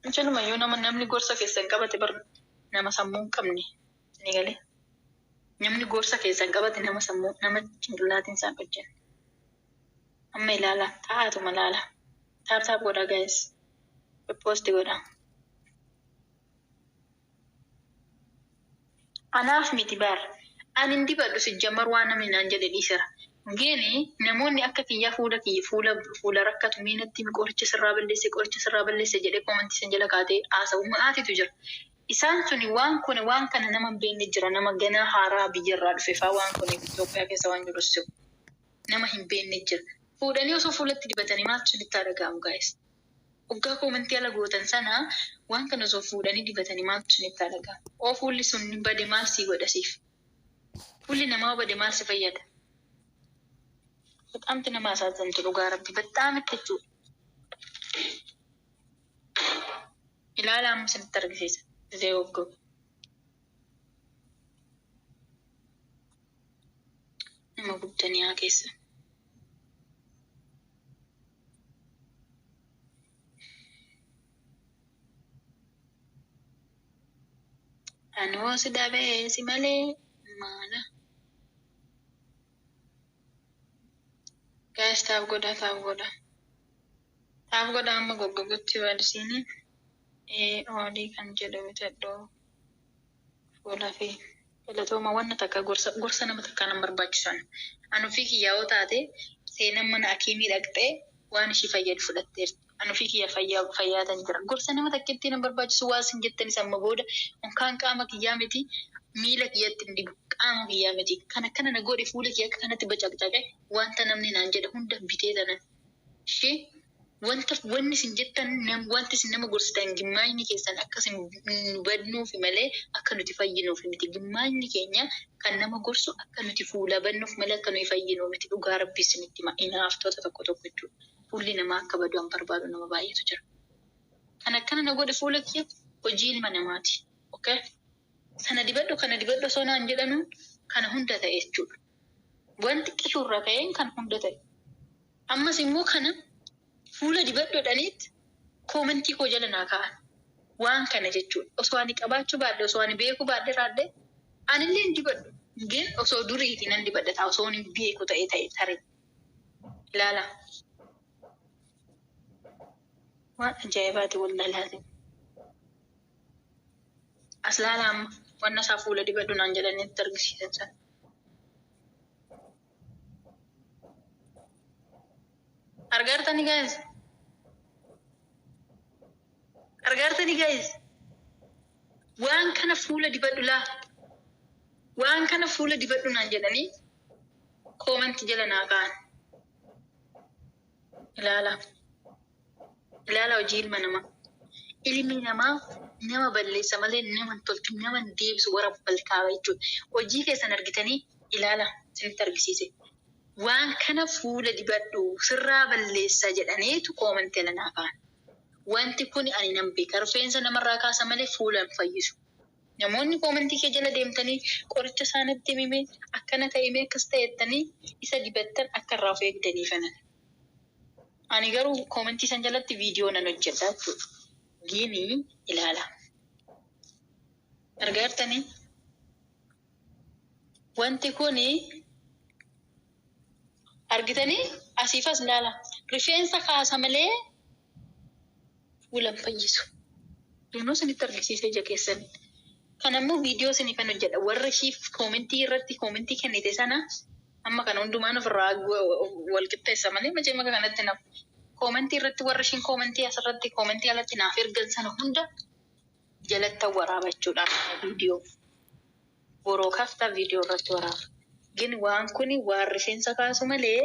Inchilumayyuu nama namni gorsa keessan qabate bar nama sammuu hin qabne ni galee. Namni gorsa keessan qabate nama sammuu nama cinqillaatiin isaan hojjenne. Amma ilaala taa'atuma ilaala. Tap tap godha guys. Post godha. Anaaf miti bar. Ani hin dibadhu sijjamar waan namni naan jedhe dhiisera. Gini namoonni akka kiyyaa fuula kiyya fuula fuula rakkatu mee natti himi qoricha sirraa balleesse qoricha sirraa balleesse jedhee koomantii san jala kaatee haasa'u ma'aatitu jira. Isaan suni waan kuni waan kana nama hin beekne jira nama ganaa haaraa biyyarraa dhufe faa waan kuni Itoophiyaa keessa waan jiru si'u nama hin beekne jira. Fuudhanii osoo fuulatti dibatanii maaltu isinitti haa dhaga'amu guys? Hoggaa koomantii ala gootan sana waan kana osoo fuudhanii dibatanii maaltu isinitti haa dhaga'amu? Oo fuulli sun bade maal sii godha siif? Fuulli namaa yoo bade maal si fayyada? Bexaamti nama asaazantu dhugaa rabbi bexaamitti jechuudha. Ilaala amma isinitti argisiisa. Gisee goggogu. Nama gubdanii haa keessa. Anoo si dhabee si malee maala. Guys taaf godha taaf godha. Taaf godha amma goggogutti walisiini. Ee oolii kan jedhu bitadhu fuula fi. Galatooma wanna takka gorsa gorsa nama takkaa nan barbaachisu ana. An ofii kiyyaa yoo taate seenan mana akiimii dhaqxee waan ishii fayyadu fudhatteerti. An ofii kiyya fayyaa fayyaatan jira. Gorsa nama takkittii nan barbaachisu waa isin jettanis amma booda unkaan qaama kiyyaa miti miila kiyyatti hin dibu qaama kiyyaa miti. Kan akkana na godhe fuula kiyya akka kanatti bacaqcaqe wanta namni naan jedhe hunda bitee tanan ishee Wanta wanni isin jettan nam wanti isin nama gorsitan gimmaashni keessan akka isin nu badnuufi malee akka nuti fayyinuufi miti. Gimmaashni keenya kan nama gorsu akka nuti fuulaa badnuuf malee akka nuyi fayyinuu miti. Dhugaa Rabbii isinitti hima. Inaaftota tokko tokko jechuudha. Fuulli namaa akka badu an barbaadu nama baay'eetu jira. Kan akkana na godhe fuula kiyya hojii ilma namaati. Okay? Sana dibadhu kana dibadhu osoo naan jedhanuu kana hunda ta'e jechuudha. Wanti xiqqishuu irraa ka'een kan hunda ta'e. Ammas immoo kana fuula dibadhu jedhaniit koomentii koo jala naa kaa'an. Waan kana jechuudha. Osoo ani qabaachuu baadhe, osoo ani beekuu baadhe raadhe anillee hin dibadhu. Gin osoo duriiti nan dibadha ta'a osoo hin beeku ta'e ta'e tarii. Ilaala. Waan ajaa'ibaati wallahi laazim. As laala amma wanna isaa fuula dibadhu naan jedhanii itti argisiisan sana. Argaartani guys? Argaartani guys? Waan kana fuula dibadhu laa. Waan kana fuula dibadhu naan jedhanii koomanti jala naa ka'an. Ilaala. Ilaala hojii ilma namaa. Ilmi namaa nama balleessa malee nama hin tolchu, nama hin deebisu warra balkaaba jechuudha. Hojii keessan argitanii ilaala isinitti argisiise. Waan kana fuula dibadhu sirraa balleessa jedhaniitu koomantii ala naa ka'an. Wanti kuni ani nan beeka. Rifeensa namarraa kaasa malee fuula hin fayyisu. Namoonni koomantii kee jala deemtanii qoricha isaa natti himi mee akkana ta'i mee akkas ta'e jettanii isa dibattan akka irraa of eegdaniifanan. Ani garuu koomentii san jalatti viidiyoo nan hojjedha jechuudha. Gini ilaala. Argaa jirtanii? Wanti kuni argitanii asiif as ilaala. Rifeensa kaasa malee fuula hin fayyisu. Yoonoo isinitti argisiisa ija keessan. Kana immoo viidiyoo isiniifan hojjedha. Warra ishiif koomentii irratti koomentii kennite sana amma kana hundumaan ofirraa wal qixxeessa malee macee maka kanatti naaf koomentii irratti warra ishiin koomentii asirratti koomentii alatti naaf ergan sana hunda jalatti waraaba jechuudha viidiyoo. Boroo kafta viidiyoo irratti waraaba. Gin waan kuni waan rifeensa kaasu malee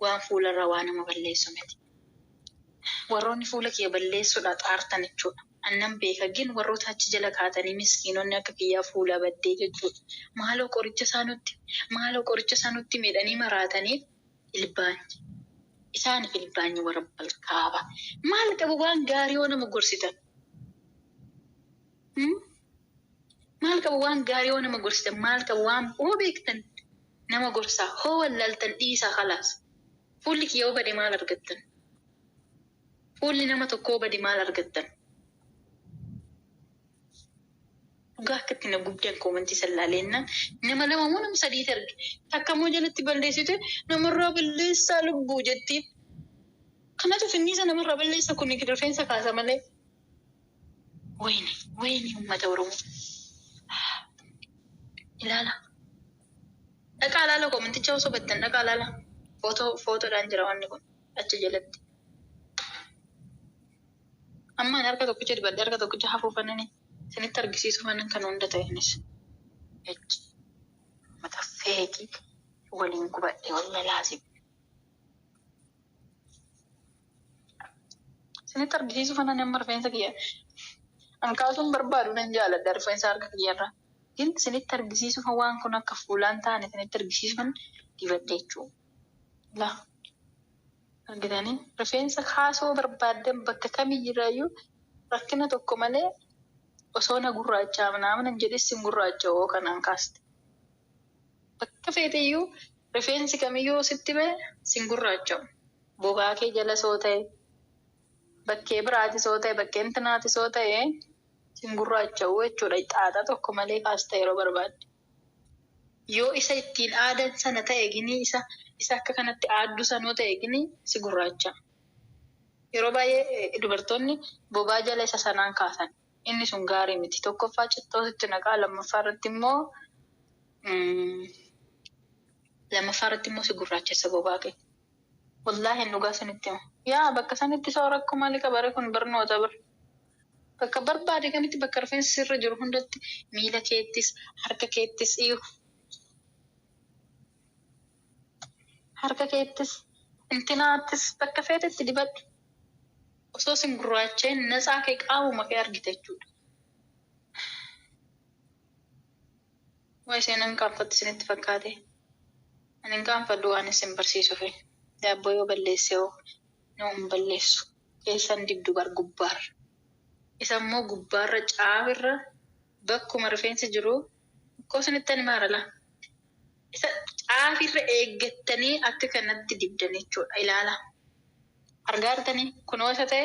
waan fuularraa waa nama balleessu miti. Warroonni fuula kiyya balleessuudha xaartan jechuudha. An nan beeka gin warroota achi jala kaatanii miskiinonni akka kiyyaa fuula baddee jechuudha. Maaloo qoricha isaa nutti maaloo qoricha isaa nutti himi jedhanii maraataniif ilbaanyi. Isaaniif ilbaanyi warra balkaaba. Maal qabu waan gaarii yoo nama gorsitan? Hmm? Maal qabu waan gaarii yoo nama gorsitan? Maal qabu waan hoo beektan nama gorsaa hoo wallaaltan dhiisaa kalaas. Fuulli kiyya yoo bade maal argattan? Fuulli nama tokkoo bade maal argattan? Dhugaa akka itti na gubdan koomantii san laaleennan nama lama moo nama sadiiti arge. Takka immoo jalatti balleessite namarraa balleessaa lubbuu jettiin. Kanatu finniisa namarraa balleessa kun rifeensa kaasa malee. Wayne wayne uummata Oromoo. Ilaala. Dhaqaa ilaala koomanticha osoo battan dhaqaa ilaala. Footoo footoodhaan jira wanni kun achi jalatti. Amma ani harka tokkicha dibadhe harka tokkicha hafuufanani isinitti argisiisuufanan kan hunda ta'eenis. Jechi mata feekii waliin gubadhe walla laasib. Isinitti argisiisuufanan amma rifeensa kiyya. An kaasuun barbaadu nan jaaladha rifeensa harka kiyyarraa. Gin isinitti argisiisuufan waan kun akka fuulaan taane isinitti argisiisuufan dibadhe jechuudha. Laa argitanii rifeensa kaasuu barbaaddan bakka kamiyyirraayyuu rakkina tokko malee osoo na gurraachaa naamna jedhes sin gurraacha'oo kanaan kaaste. Bakka feeteyyuu rifeensi kamiyyuu sitti ba'e sin gurraacha'u. Bobaa kee jala soo ta'e bakkee biraati soo ta'e bakkee intinaati soo ta'e sin gurraacha'u jechuudha. Xaaxaa tokko malee kaasta yeroo barbaadde. Yoo isa ittiin aadan sana ta'e ginii isa isa akka kanatti aaddu sanoo ta'e ginii si gurraacha. Yeroo baay'ee dubartoonni bobaa jala isa sanaan kaasan. Inni sun gaarii miti. Tokkoffaa cittoo sitti naqaa lammaffaa irratti immoo si gurraachessa bobaa kee. Wallaahi dhugaa sanitti hima. Yaa bakka sanitti soo rakkoo maalii qaba ree kun barnoota bara. Bakka barbaade kamitti bakka rifeensi sirra jiru hundatti miila keettis harka keettis iyyuu. Harka keettis intinaattis bakka feetetti dibadhu. Osoo sin gurraacheen natsaa kee qaamuma kee argite jechuudha. Waa isheen hin qaanfattu isinitti fakkaate. Ani hin qaanfadhu waan isin barsiisuufi. Daabboo yoo balleesse hoo nama hin balleessu. Keessan dibdu bar gubbaarra. Isa immoo gubbaarra caafirra bakkuma rifeensi jiru akkoo isinitti ani maara laa. Isa caafirra eeggattanii akka kanatti dibdan jechuudha. Ilaala. Argaa jirtanii kunoo isa ta'e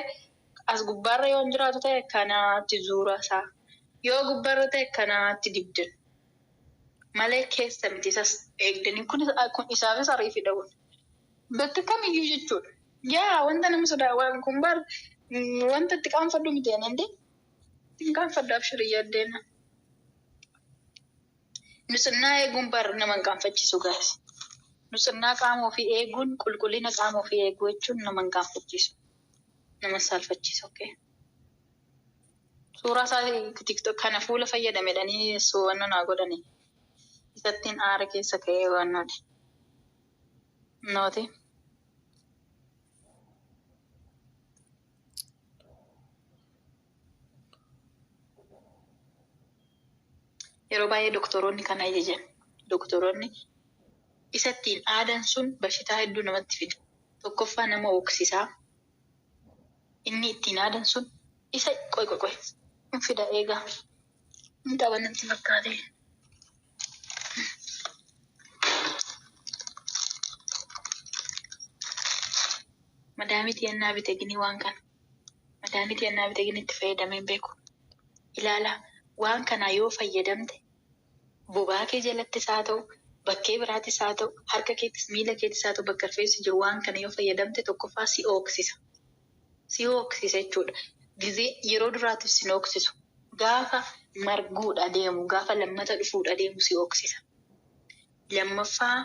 as gubbaarra yoo hin jiraatu ta'e kanaatti zuura isaa. Yoo gubbaarra ta'e kanaatti dibdan. Malee keessa miti isas eegdanii kun isaafis ariifidha kun. Bakka kamiyyuu jechuudha. Yaa wanta nama sodaa waan kun bar wanta itti qaanfadhu miti ani indee. Ittiin qaanfadhu abshirii yaaddeenna. Nutsinnaa eeguun bar nama hin qaanfachiisu gaas. Nutsinnaa qaama ofii eeguun qulqullina qaama ofii eeguu jechuun nama hin qaanfachiisu. Nama saalfachiisu. Okay. Suuraa isaa TikTok kana fuula fayyadamedhanii suu'annoo naa godhani. Isattiin aara keessa ka'ee wannooti. Nooti. Yeroo baay'ee doktoroonni kana ajajan. Doktoroonni isattiin aadan sun bashitaa hedduu namatti fida. Tokkoffaa nama hoksisaa. Inni ittiin aadan sun isa qoy qoy qoy. Hin fida eegaa. Hin qaba natti fakkaate. Madaamii ennaa bite gini waan kana. Madaamii ennaa bite gini itti fayyadamee hin beeku. Ilaala waan kana yoo fayyadamte bobaa kee jalattis haa ta'u bakkee biraatis haa ta'u harka keettis miila keettis haa ta'u bakka rifeensi jiru waan kana yoo fayyadamte tokkoffaa si hooksisa. Si hooksisa jechuudha. Gizee yeroo duraatiif si hooksisu. Gaafa marguudha deemu gaafa lammata dhufuudha deemu si hooksisa. Lammaffaa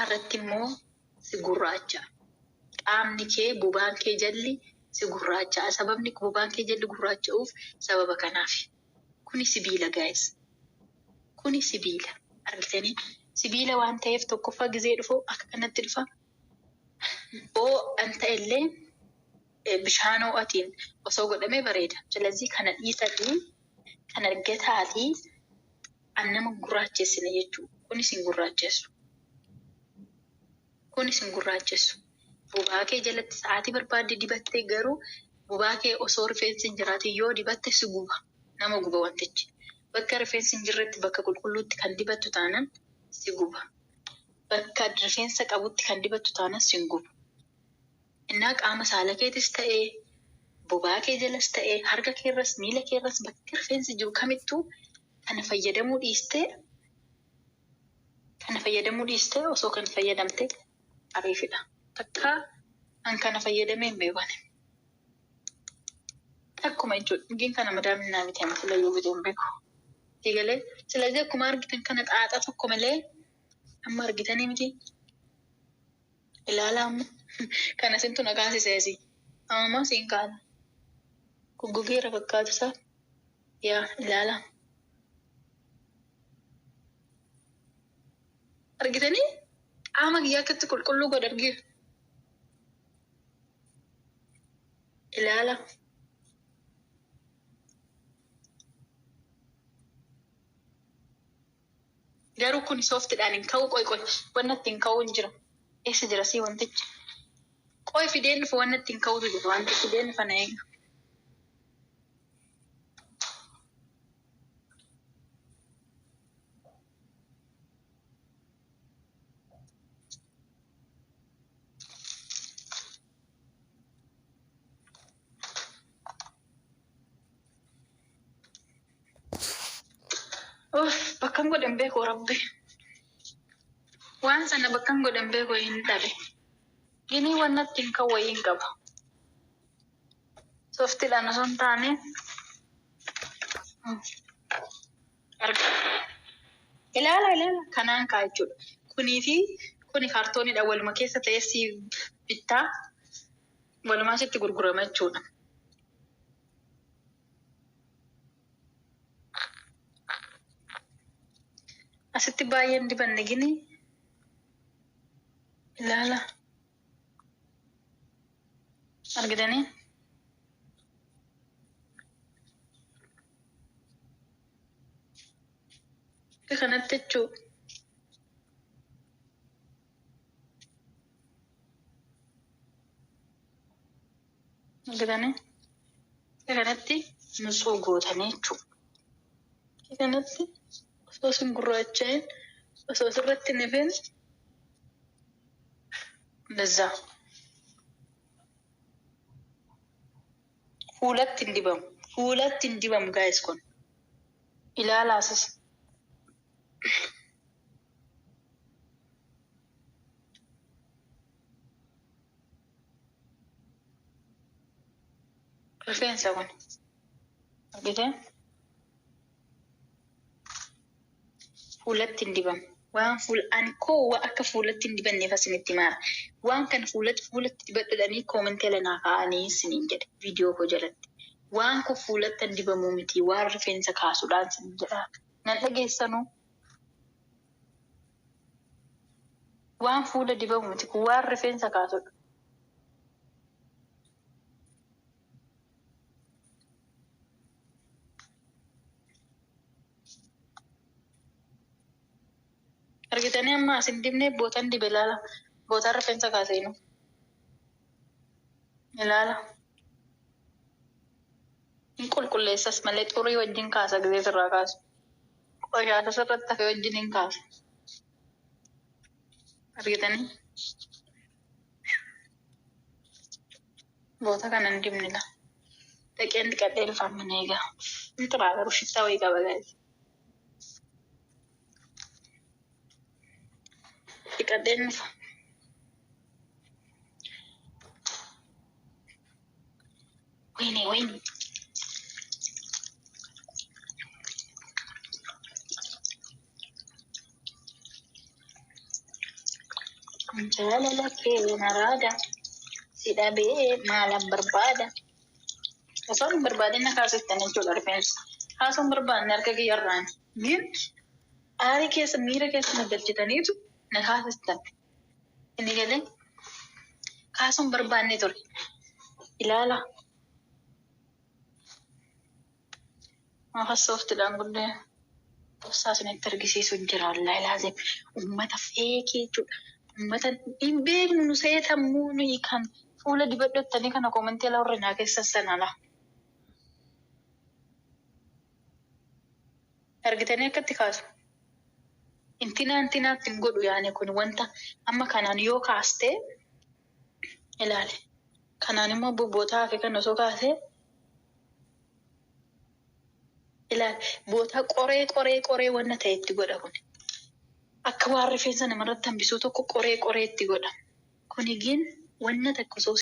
irratti immoo si gurraacha. Qaamni kee bobaan kee jalli si gurraacha. Sababni bobaan kee jalli gurraacha'uuf sababa kanaafi. Kuni sibiila gaayis. Kuni sibiila. Argitanii sibiila waan ta'eef tokkoffaa gizee dhufu akka kanatti dhufa. Hoo'an ta'ellee bishaan ho'atiin osoo godhamee bareeda. Silazii kana dhiisatii kana gataatii an nama gurraachessine jechuudha. Kunis hin gurraachessu. Kunis hin gurraachessu. Bobaa kee jalatti sa'aatii barbaadde dibattee garuu bobaa kee osoo rifeensi hin jiraatin yoo dibatte si guba. Nama guba wantichi. Bakka rifeensi hin jirretti bakka qulqulluutti kan dibattu taanaan si guba. Bakka rifeensa qabutti kan dibattu taanaan si hin gubu. Innaa qaama saala keetis ta'ee, bobaa kee jalas ta'ee, harka keerras, miila keerras bakki rifeensi jiru kamittuu kana fayyadamuu dhiistee kana fayyadamuu dhiistee osoo kan fayyadamte ariifidha. Takka an kana fayyadamee hin beeku ani. Akkuma jechuudha. Dhugiin kana madaamin naa bitee ani sila yoo bitee hin beeku. Sigalee silazii akkuma argitan kana xaaxa tokko malee amma argitanii miti. Ilaala amma. Kana sintu na kaasise asii. Amma siin kaasa. Goggogeera fakkaatu isaa. Yaa ilaala. Argitanii qaama kiyya akkatti qulqulluu godha argee. Ilaala. Garuu kun sooftiidhaan hin ka'u qoy qoy. Wanna ittiin ka'u hin jira. Eessa jira sii wantichi? Qoy fideen dhufu wanna ittiin ka'utu jira. Wanti fideen dhufa na eega. Uff, bakkan godhan beeku rabbi. Waan sana bakkan godhan beeku hin dhabe. Ginii wanna ittiin ka'u wayii hin qabu. Sooftiidhaan osoo hin taane arga. Ilaala ilaala kanaan ka'a jechuudha. Kunii fi kuni kaartooniidha waluma keessa ta'ee si bittaa walumaa sitti gurgurama jechuudha. Asitti baay'een dibanne gini ilaala. Argitanii? Akka kanatti jechuu. Argitanii? Akka kanatti nutsuu gootanii jechuudha. Akka kanatti osoo isin gurraacha'in osoo sirratti hin hafin እንደዛ fuulatti hin dibamu. Fuulatti hin dibamu guys kun. Ilaalaasis. Rifeensa kun. Argitee? Fuulatti hin dibamu. Waan fuula ani koo waa akka fuulatti hin dibanneef asinitti himaara. Waan kana fuulatti fuulatti dibadhadhanii koomentii ala naa kaa'anii isiniin jedhe viidiyoo koo jalatti. Waan kun fuulatti hin dibamuu miti waan rifeensa kaasuudhaan isin jedha. Nan dhageessanuu. Waan fuula dibamu miti kun waan rifeensa kaasudha. Argitanii amma asin dibnee bootan dibe ilaala. Bootaan rifeensa kaaseenu. Ilaala. Hin qulqulleessas malee xurii wajjin kaasa gisee sirraa kaasu. Qoshaasa sirratti hafe wajjin hin kaasa. Argitanii? Boota kana hin dibne laa. Dhaqeen dhiqadhee dhufaan mana eegaa. Hin xiraa garuu shittaa wayii qaba gaa'is. Dhiqadheen dhufa. Wayne wayne. Jaalala kee naraada. Si dhabee maalan barbaada. Osoo hin barbaadin na kaasiftan jechuudha rifeensa. Kaasuu hin barbaanne harka kiyyarraan. Gin aarii keessa miira keessa na galchitaniitu na kaasistan. Inni galee kaasuu hin barbaanne ture. Ilaala. Maafas sooftiidhaan gullee obsaa isinitti argisiisu jira wallaahi laazim. Uummata feekii jechuudha. Uummata hin beeknu nu seetammuu nuyi kan fuula dibadhottanii kana koomentii ala warra naa keessa sana ala. Argitanii akkatti kaasu. Intinaa intinaatti hin godhu yaani kun wanta amma kanaan yoo kaaste ilaali. Kanaan immoo bobbotaa hafe kan osoo kaasee ilaal bootaa qoree qoree qoree wanna ta'e itti godha kun. Akka waan rifeensa namarratti hambisuu tokko qoree qoree itti godha. Kuni gin wanna takka osoo